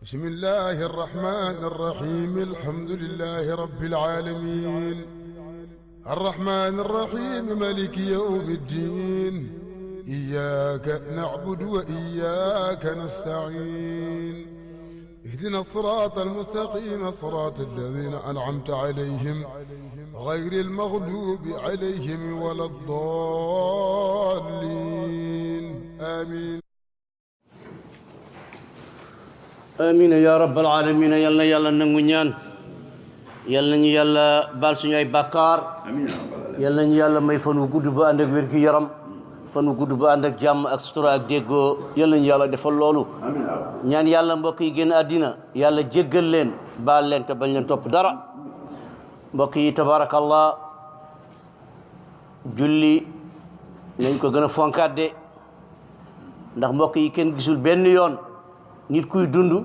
بسم الله الرحمن الرحيم الحمد لله رب العالمين الرحمن الرحيم مالك يوم الدين إياك نعبد وإياك نستعين اهدنا الصراط المستقيم صراط الذين أنعمت عليهم غير المغلوب عليهم ولا الضالين آمين آمين يا رب العالمين يلا nangu ñaan yalla ñu yalla bal suñu ay bakkar yalla ñu yalla may fan wu gudd ba and ak wér gi yaram fan wu gudd ba and ak jamm ak sutura ak déggo yalla ñu yalla defal lolu ñaan yalla mbokk yi génn adina yalla jéggal leen baal leen te bañ leen top dara mbokk yi tabarakallah julli nañ ko gëna fonkat de ndax mbokk yi kenn gisul benn yoon nit kuy dundu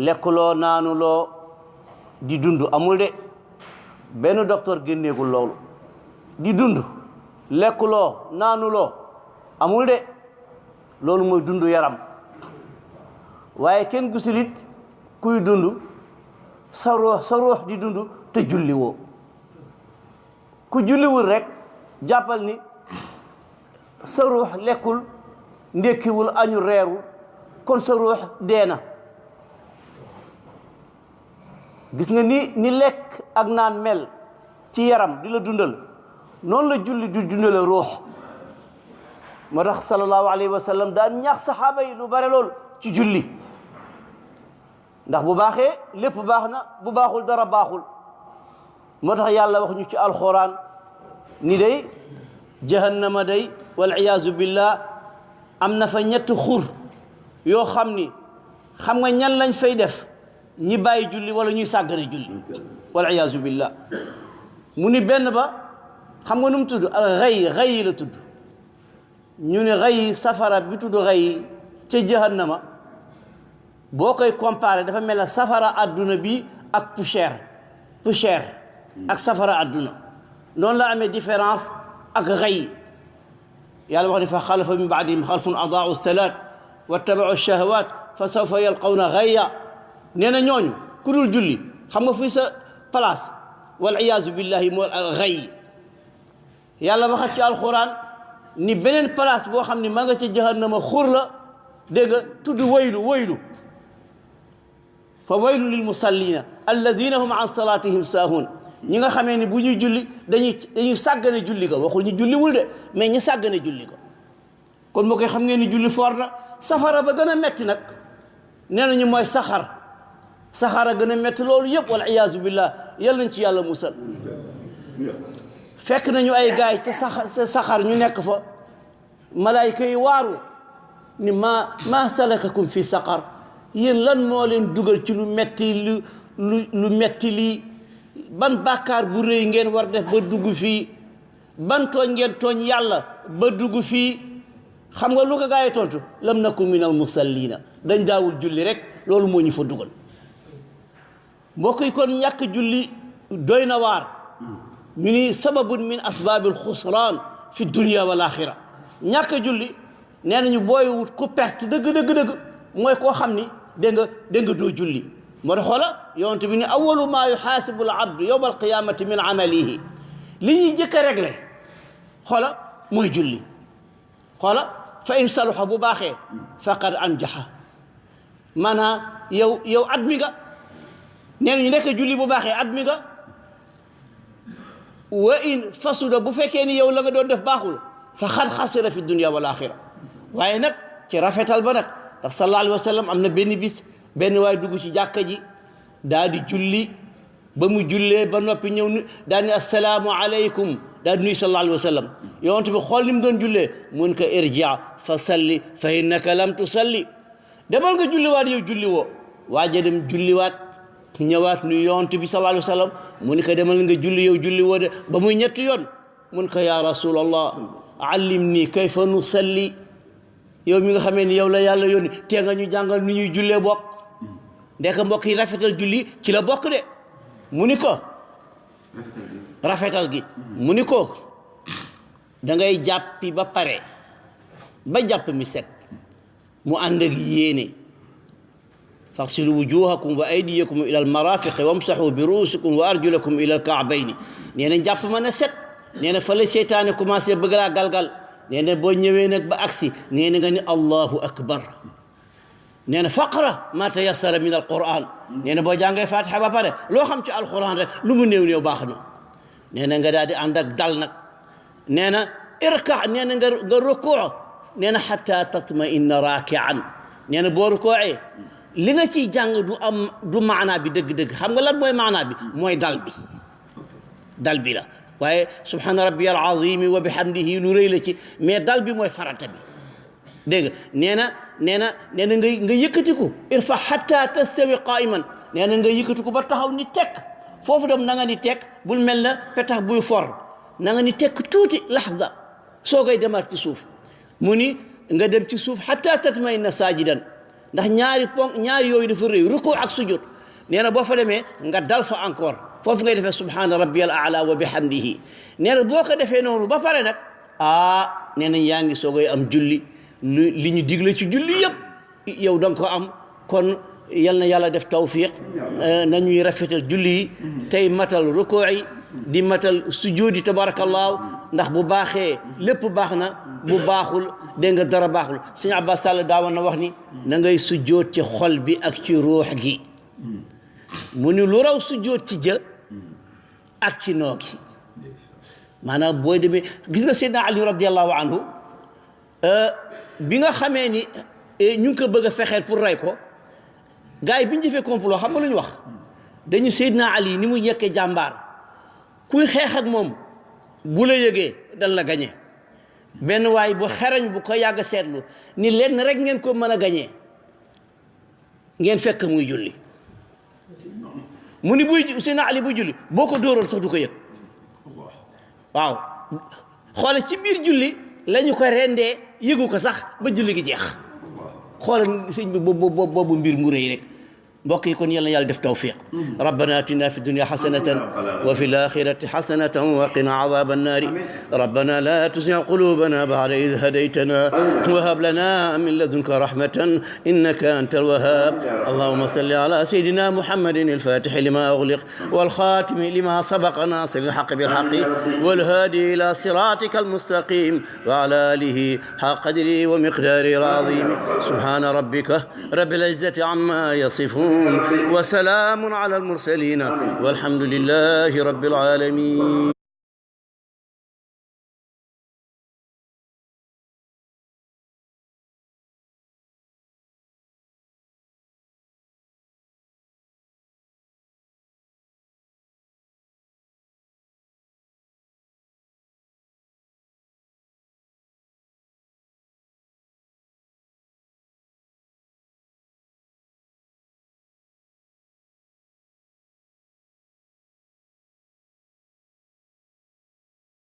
lekkuloo naanuloo di dundu amul de benn docteur génneegul loolu di dundu lekkuloo naanuloo amul de loolu mooy dundu yaram waaye kenn gisul it kuy dundu sa ruux di dundu te julliwoo ku julliwul rek jàppal ni sa ruux lekkul ndekkiwul añu reerul kon sa ruux deena gis nga ni lekk ak naan mel ci yaram di la dundal noonu la julli di dundale ruux moo tax sallallahu alayhi wa sallam daan ñaax saxaaba yi lu bare lool ci julli ndax bu baaxee lépp baax na bu baaxul dara baaxul moo tax yàlla wax ñu ci alxuraan ni day jahannama day wal iyaazu billah am na fa ñett xur yoo xam ni xam nga ñan lañ fay def ñi bàyyi julli wala ñuy sàggane julli wal iyaazu billah mu ni benn ba xam nga nu mu tudd xay la tudd ñu ne xay safara bi tudd xay ca jahannama boo koy comparé dafa mel ne safara adduna bi ak poussière ak safara adduna noonu la amee différence ak xay yàlla wax ni fa xalafa min baadihim xalfun adaau salaat wattabau shahawat fa sawfa yalqawna ghayya nee na ñooñu ku dul julli xam nga fuy sa place wal iyaazu billahi moo ghayy yàlla waxat ci alquran ni beneen place boo xam ni ma nga ca jahannama xur la dégg nga tudd waylu fa waylu lil musallina alladina hum an salatihim saahun ñi nga xamee ni bu ñuy julli dañuy sàggane julli ko waxul ñu julliwul de mais ñi sàggane julli ko kon moo koy xam ngeen ni julli foor na safara ba gën a metti nag nee nañu mooy saxara gën a metti loolu yëpp wal iyaazu billah yal nañ ci yàlla musal fekk nañu ay gaay ca saxar ñu nekk fa malaayka yi waaru ni ma salakakum fi saqar yéen lan moo leen dugal ci lu metti lu metti lii ban bàkkaar bu rëy ngeen war def ba dugg fii ban tooñ ngeen tooñ yàlla ba dugg fii xam nga lu ko gaa yi tontu lam naku minal musallina dañ daawul julli rek loolu moo ñu fa dugal mbokk yi kon ñàkk julli doy na waar ñu ni sababun min asbaabil xusraan fi dunia wal axira ñàkk julli nee nañu booy wut ku perte dëgg mooy koo xam ni dégg nga doo julli moo tax xoola yonent bi ni awalu maa yuxaasibu al abdu yowma alqiyamati min amalihi li ñuy jëkk a réglé xoola mooy julli xoola fa in saluxa bu baaxee faqad anjaxa maanaam yow at mi nga nee nañu nekk julli bu baaxee at mi nga wa in fasuda bu fekkee ni yow la nga doon def baaxul fa xad xasira fi dunia wal axira waaye nag ci rafetal ba nag ndax sallallahu alayhi wa sallam am na benn bis benn waay dugg ci jàkka ji daal di julli ba mu jullee ba noppi ñëw ni daal ni assalaamu aleykum daal di nuyu sallallahu alayhi wa sallam yonent bi xool ni mu doon jullee mun ko irja fa salli fa innaka lam tusalli demal nga julliwaat yow julli woo waaja dem julliwaat ñëwaat nuyu yonent bi sallallahu alayhi wa sallam mu ni ko demal nga julli yow julli woo de ba muy ñetti yoon mun ko ya rasulallah allimni kayfa nusalli yow mi nga xamee ni yow la yàlla yónni tee nga ñu jàngal ni ñuy jullee bokk ndek mbokk yi rafetal julli ci la bokk de mu ni ko rafetal gi mu ni ko da ngay jàppi ba pare ba jàpp mi set mu ànd ak yéene faghsilu wujuhakum wa aydiyakum ila al marafiqi wamsahu bi ruusikum wa arjulakum ila al ka'bayni nee na jàpp mën a set nee na fa la seytaane commencé bëgg laa galgal nee na boo ñëwee nag ba agsi nee na nga ni allahu akbar nee na faqra ma tayassara min al quran nee na boo jàngee fatiha ba pare loo xam ci alquran rek lu mu néew néew baax na nee na nga daal di ànd ak dal nag nee na irka nee na nga rukuu nee na xatta tatma'inna raaki'an nee na boo rukuuee li nga ciy jàng du maanaa bi dëgg-dëgg xam nga lan mooy maanaa bi mooy dal bi la waaye subhaana rabbiyal azim wa bihamdihi lu rëy la ci mais dal bi mooy farata bi dégg nga nee na nga yëkkatiku irfa hatta tastawi qa'iman nee na nga yëkkatiku ba taxaw ni tekk foofu dem na nga ni tekk bul mel na petax buy for na nga ni tekk tuuti lahza soo koy demaat ci suuf mu ni nga dem ci suuf hatta tatma'inna sajidan ndax ñaari yooyu dafa rëy ruku ak sujud nee na boo fa demee nga dal fa encore foofu ngay defee subhaana rabbiyal a'la wa bihamdihi nee na boo ko defee noonu ba pare nag nee na yaa ngi soogay am julli li ñu digle ci julli yëpp yow da nga ko am kon yal na yàlla def tawfiq nañuy rafetal julli yi tey matal ruku yi di matal sujudi tabarakallahu ndax bu baaxee lépp baax na bu baaxul dégg nga dara baaxul sëñ Abbas Sall daawoon na wax ni na ngay sujjoot ci xol bi ak ci ruux gi mu ni lu raw sujjoot ci jë ak ci noo gi maanaam booy demee gis nga Seydina Ali radiallahu anhu bi nga xamee ni ñu ngi ko bëgg a fexeel pour rey ko gars yi bi ñu defee complot xam nga lu ñu wax dañu Seydina Ali ni mu yekkee jàmbaar kuy xeex ak moom bu la yëgee dal la gañe benn waay bu xerañ bu ko yàgg seetlu ni lenn rek ngeen ko mën a gañee ngeen fekk muy julli mu ni Seydina Ali buy julli boo ko dóoroon sax du ko yëg waaw xoole ci biir julli lañu ko rendee yëgu ko sax ba julli gi jeex xoolal sëñ bi boobu mbir mu rëy rek mbokk yi kon yal na yàlla def tawfiq rabbana atina fi dunya hasanatan wa fi l-akhirati hasanatan wa qina adhaba an-nari rabbana la tuzigh qulubana ba'da idh hadaytana wa hab lana min ladunka rahmatan innaka antal wahhab allahumma salli ala sayyidina muhammadin al-fatih lima ughliq wal khatim lima sabaqa nasir al-haqq bil haqq wal hadi ila siratika al-mustaqim wa ala alihi haqqa qadri wa miqdari al-azim subhana rabbika rabbil izzati amma yasifun وسلام على المرسلين والحمد لله رب العالمين